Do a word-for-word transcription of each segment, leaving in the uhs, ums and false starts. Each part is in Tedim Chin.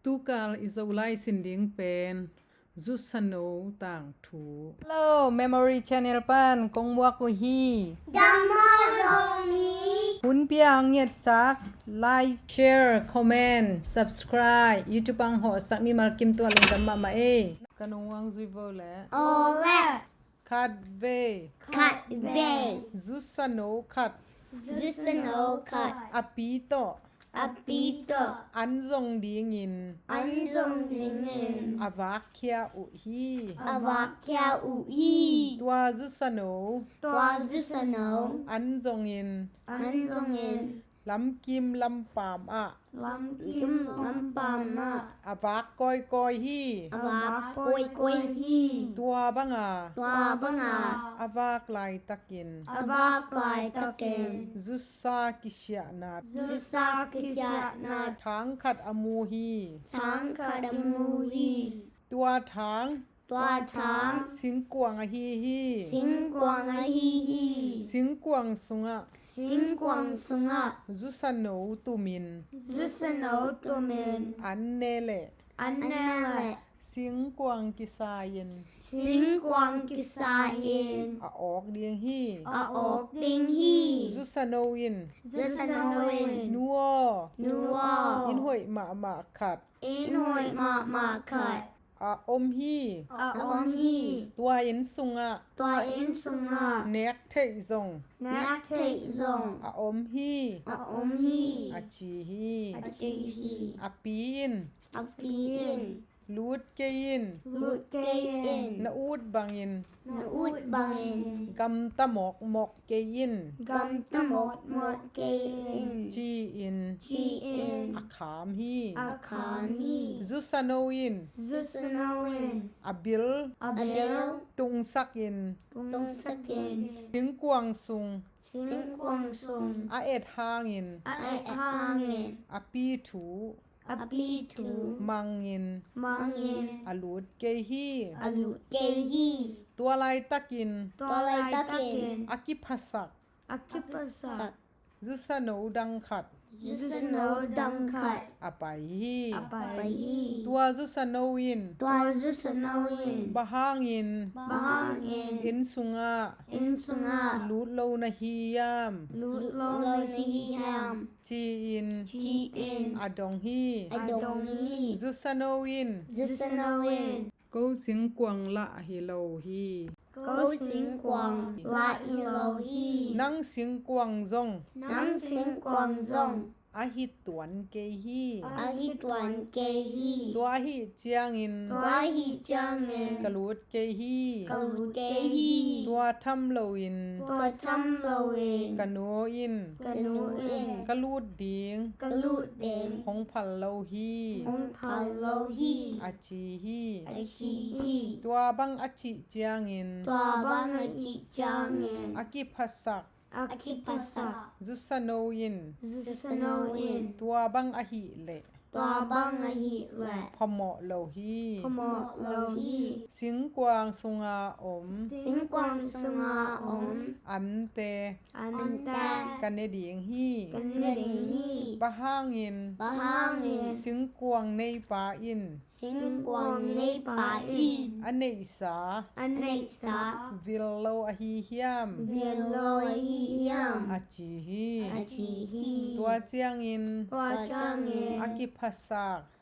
Tukal i Zolai sin ding pen Zusano tangthu. Hello, Memory Channel pan kong muak uh hi. Dam maw Zomi. Hun pia ang ngetsak, like, share, comment, subscribe, YouTube ang hawhsak mimal kim tua lungdam mahmah ei. Ka nung ang zui vo le. Ole. Khat vei. Khat vei. Zusano khat. Zusano khat. A pi tawh. A pi tawh. An zong dingin. An zong dingin. A vakkhia uh hi. A vakkhia uh hi. Tua zusano. Tua zusano. An zongin. An zongin. Lamkim lampam ah. Lamkim lampam ah. A vak kawikawi hi. A vak kawikawi hi. Tua banga. Tua banga. A vak laitakin. A vak laitakin. Zusa kisiahnat. Zusa kisiahnat. Thang khat a mu hi. Thang khat a mu hi. Tua thang. Tua thang. Singkuang ahi hi. Singkuang ahi hi. Singkuang sungah. Singkuang sungah. Zusano tumin. Zusano tumin. An ne leh. An ne leh. Singkuang kisa-in. Singkuang kisa-in. A awk ding hi. A awk ding hi. Zusano in. Zusano in. Nu aw. Nu aw. Inn hoih mahmah khat. Inn hoih mahmah khat. A om hi. A om hi. Tua inn sungah. Tua inn sungah. Nek theih zong. Nek theih zong. A om hi. A om hi. A ci hi. A ci hi. A pi in. A pi in. Lut kei in. Lut kei in. Na ut bangin. Na ut bangin. Gamta mawkmawk kei in. Gamta mawkmawk kei in. Ci-in. Ci-in. A kham hi. A kham hi. Zusano in. Zusano in. A bil. A bil. Tungsakin. Tungsakin. Singkuang sung. Singkuang sung. A et hangin. A et hangin. A pi thu. A pi thu. Mangin. Mangin. A lut kei hi. A lut kei hi. Tua laitakin. Tua laitakin. A kiphasak. A kiphasak. Zusano dang khat. Zusano dang khat. A pai hi. A pai hi. Tua zusano in. Tua zusano in. Bang hangin. Bang hangin. Inn sungah. Inn sungah. Lut lo na hiam. Lut lo na hiam. Ci-in. Ci-in. A dong hi. A dong hi. Zusano in. Zusano in. Ko singkuang lah hi lo hi. Ko singkuang lah hi lo hi. Nang singkuang zong. Nang singkuang zong. A hi tuan kei hi. A hi tuan kei hi. Tua ahi ciangin. Tua ahi ciangin. Ka lut kei hi. Ka lut kei hi. Tua tham loin. Tua tham loin. Ka nu in. Ka nu in. Ka lut ding. Ka lut ding. Hong phal lo hi. Hong phal lo hi. A ci hi. A ci hi. Tua bang a cih ciangin. Tua bang a cih ciangin. A kiphasak. A kiphasak. Zusano in. Zusano in. Tua bang ahih leh. Tua bang ahih leh. Phamawh lo hi. Phamawh lo hi. Singkuang sunga om. Singkuang sunga om. Ante. Ante. Ka ne ding hi. Ka ne ding hi. Bang hangin. Bang hangin. Singkuang neipa in. Singkuang neipa in. A neihsa. A neihsa. Vil lo ahi hiam. Vil lo ahi hiam. A ci hi. A ci hi. Tua ciangin. Tua ciangin. A kiphasak.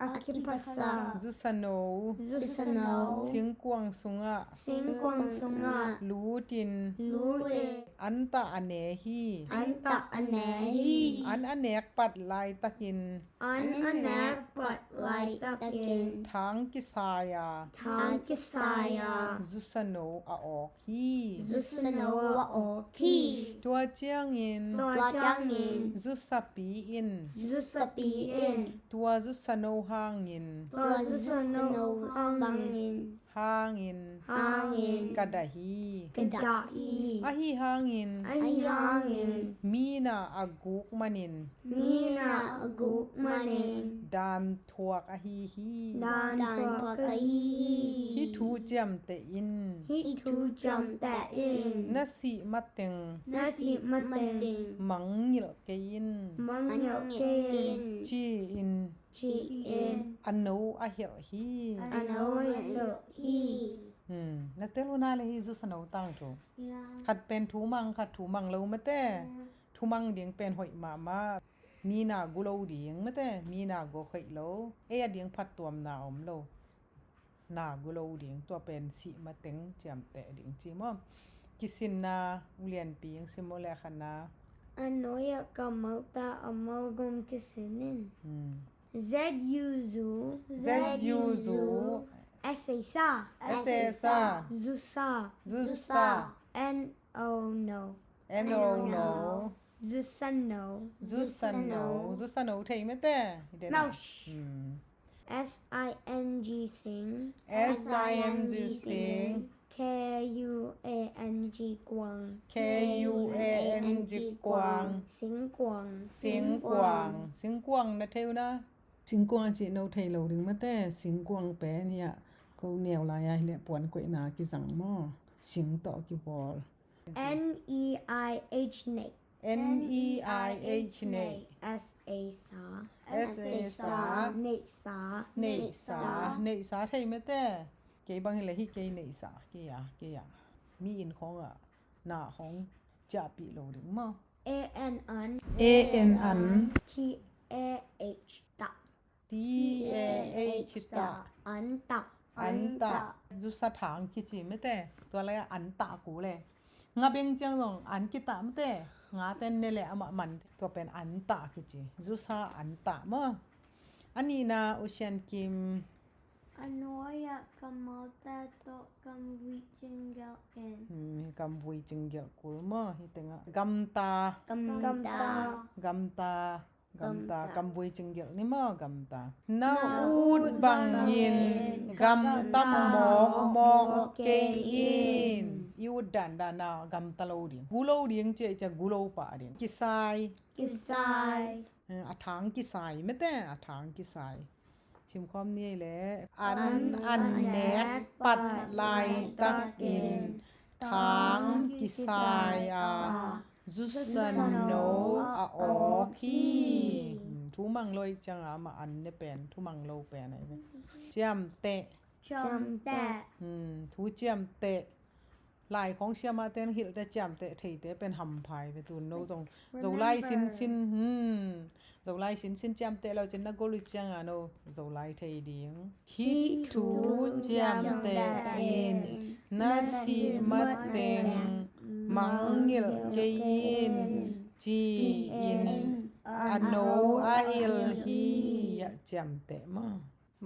A kiphasak. Zusano. Zusano. Singkuang sungah. Singkuang sungah. Lutin. Lutin. Antah a ne hi. Antah a ne hi. An a nek pat laitakin. An a nek pat laitakin. Thang kisai-a. Thang kisai-a. Zusano a awk hi. Zusano a awk hi. Tua ciangin. Tua ciangin. Zusapi in. Zusapi in. Tua zusano hangin. Tua zusano hangin. Hangin. Hangin. Ka dah hi. Ka dah hi. Ahi hangin. Ahi hangin. Mi na a guk manin. Mi na a guk manin. Dan thuak ahi hi. Dan thuak ahi hi. Hih thu ciamteh in. Hih thu ciamteh in. Na sih mateng. Na sih mateng. Mangngilh kei in. Mangngilh kei in. Ci-in. Ci-in. A no a hilh hi. A no a hilh hi. Hmm. Na tel uh na le hi zusa no tangthu. Ya. Khat pen thumang, khat thumang lo mate. Ya. Thumang ding pen hoih mahmah. Mi na gu lo ding mate. Mi na gu hoih lo. Ei a ding phattuamna om lo. Na gu lo ding, tua pen sih mateng ciamteh ding ci maw. Kisinna ulianpi ing sim uh le khatna. A nuai-ah kammalte a malgam kisin in. Hmm. Z U zu. Z U zu. S A sa. S A sa. Zusa. Zusa. N O no. N O no. Zusa no. Zusa no. Zusa no thei mate. Maush. Hmm. S I N G sing. S I N G sing. K U A N G kuang. K U A N G kuang. Singkuang. Singkuang. Singkuang na thei uh na. Singkuang a cih no thei lo ding mate. Singkuang pen hiah ko neu lai-a hileh puan koihna kizang maw. Sing tawh kibawl. N E I H neih. N E I H neih. S A sa. S A sa. Neihsa. Neihsa. Neihsa thei mate. Kei bang hileh hi kei neihsa. Kei a, kei a. Mi inn khawngah na khawng ciahpih lo ding maw. A N an. A N an. T A H tah. T A H tah. Antah. Antah. Zusa thang kici mate. Tua lai-ah antah ku le. Nga beng ciang zong an kitah mate. Nga ten ne le amah man. Tua pen antah kici. Zusa antah maw. A nihna U Sian Kim. A nuai-ah kammalte tawh kamvui cinggelh in. Hmm, kamvui cinggelh kul maw. Hi tengah. Gamta. Gamta. Gamta. Gamta, gamta. Kamvui cinggelh ni maw, gamta. Na ut bangin gamta mawkmawk kei in. I ut dandan a gamta lo ding. Gu lo ding ciah, ciah gu lo pah ding. Kisai. Kisai. Eh, a thang kisai mate, a thang kisai. Simkhawm ni ei le. An, an nek pat laitakin thang kisai a zusa no a awk hi. Hmm, thumang lo ih ciangah amah an ne pen, thumang lo pen ahi ve. Ciamteh. Ciamteh. Hmm, thu ciamteh. Lai khawng siamahte in hilhte ciamteh theite pen hamphai ve tun no zong. Zolai sinsin, hmm. Zolai sinsin ciamteh lo cin na gol uh ciangah no Zolai thei ding. Hih thu ciamteh in na sih mateng mangngilh kei in ci-in a no a hilh hi. Yah ciamteh maw.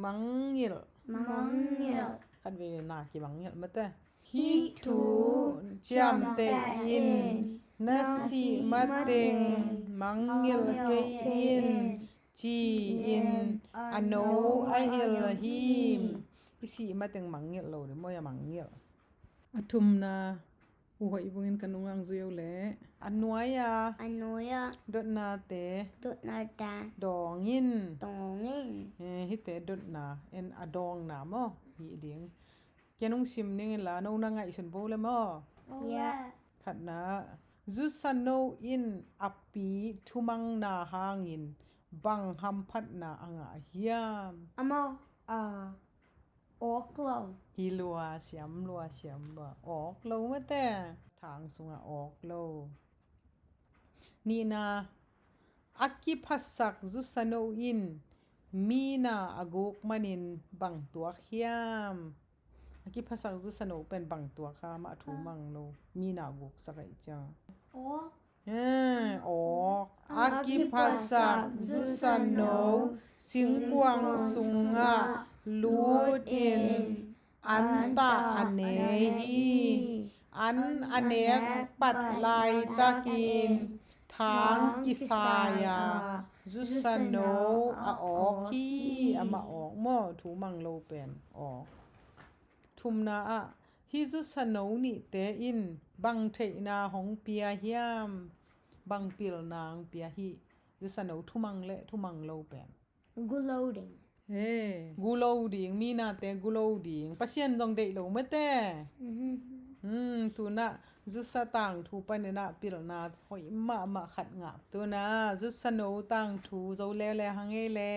Mangngilh. Mangngilh. Khatvei na kimangngilh mate. Hih thu ciamteh in na sih mateng mangngilh kei in ci-in a no a hilh hi. I sih mateng mangngilh lo ding maw, a mangngilh. A thumna U Hoih Vung in ka nungah zui o le. A nuai-a. A nuai-a. Dotnate. Dotnate. Dawng in. Dawng in. Eh, hihte dotna, en a dawngna maw, hih ding. Ken hong sim ning in la, no na ngaihsun bo le maw. Ya. Khatna, zusa no in a pi thumangna hangin bang hamphatna a ngah hiam? Amau, a, awk lo. Hi lua, siam lua, siam lua. Awk lo mate. Thang sungah awk lo. Nihna, a kiphasak zusa no in mi na a guk manin bang tuak hiam? A kiphasak zusa no pen bang tuak hiam, a thumang lo. Mi na a guksak ahih ciang. Awk. Eh, awk. A kiphasak zusa no singkuang sungah lut in an tah a ne hi. An a nek pat laitakin thang kisai a zusa no a awk hi. Amah awk maw, thumang lo pen awk. Thumna ah, hih zusa no nihte in bang theihna hong pia hiam? Bang pilna hong pia hih zusa no thumang le thumang lo pen? Gu lo ding. He, gu lo ding, mi nate gu lo ding. Pasian zong deih lo mate. Mhm. Hmm, tunah Zusa tangthu panin ah pilna hoih mahmah khat ngah. Tuna zusa no tangthu zo leuleu hang ei le.